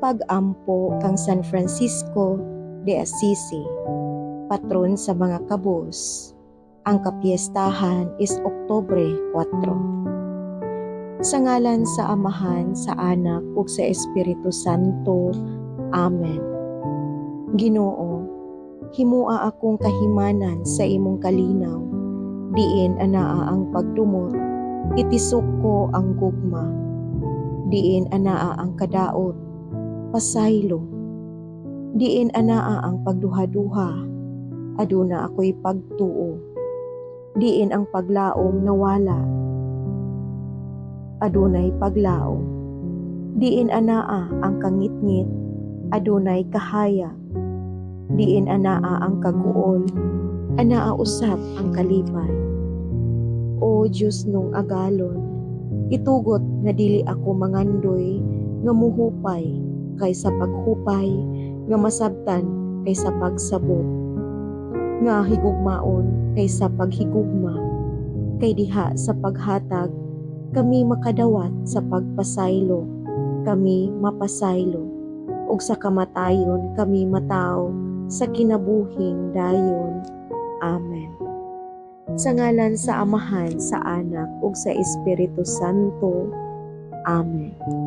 Pag-ampo kang San Francisco de Assisi, patron sa mga kabus. Ang kapiestahan is Oktubre 4. Sa ngalan sa Amahan, sa Anak, ug sa Espiritu Santo. Amen. Ginoo, himua akong kahimanan sa imong kalinaw. Diin anaa ang pagdumot, itisok ko ang gugma. Diin anaa ang kadaot, pasaylo. Diin anaa ang pagduha-duha, aduna ako'y pagtuo. Diin ang paglaom nawala, adunay paglaom. Diin anaa ang kangitngit, adunay kahayag. Diin anaa ang kaguol, anaa usab ang kalipay. O Dios nung agalon, itugot nga dili ako mangandoy nga muhupay kaysa paghupay, nga masabtan kaysa pagsabot, nga higugmaon kaysa paghigugma, kay diha sa paghatag kami makadawat, sa pagpasaylo kami mapasaylo, ug sa kamatayon kami matawo sa kinabuhing dayon. Amen. Sa ngalan sa Amahan, sa Anak, ug sa Espiritu Santo. Amen.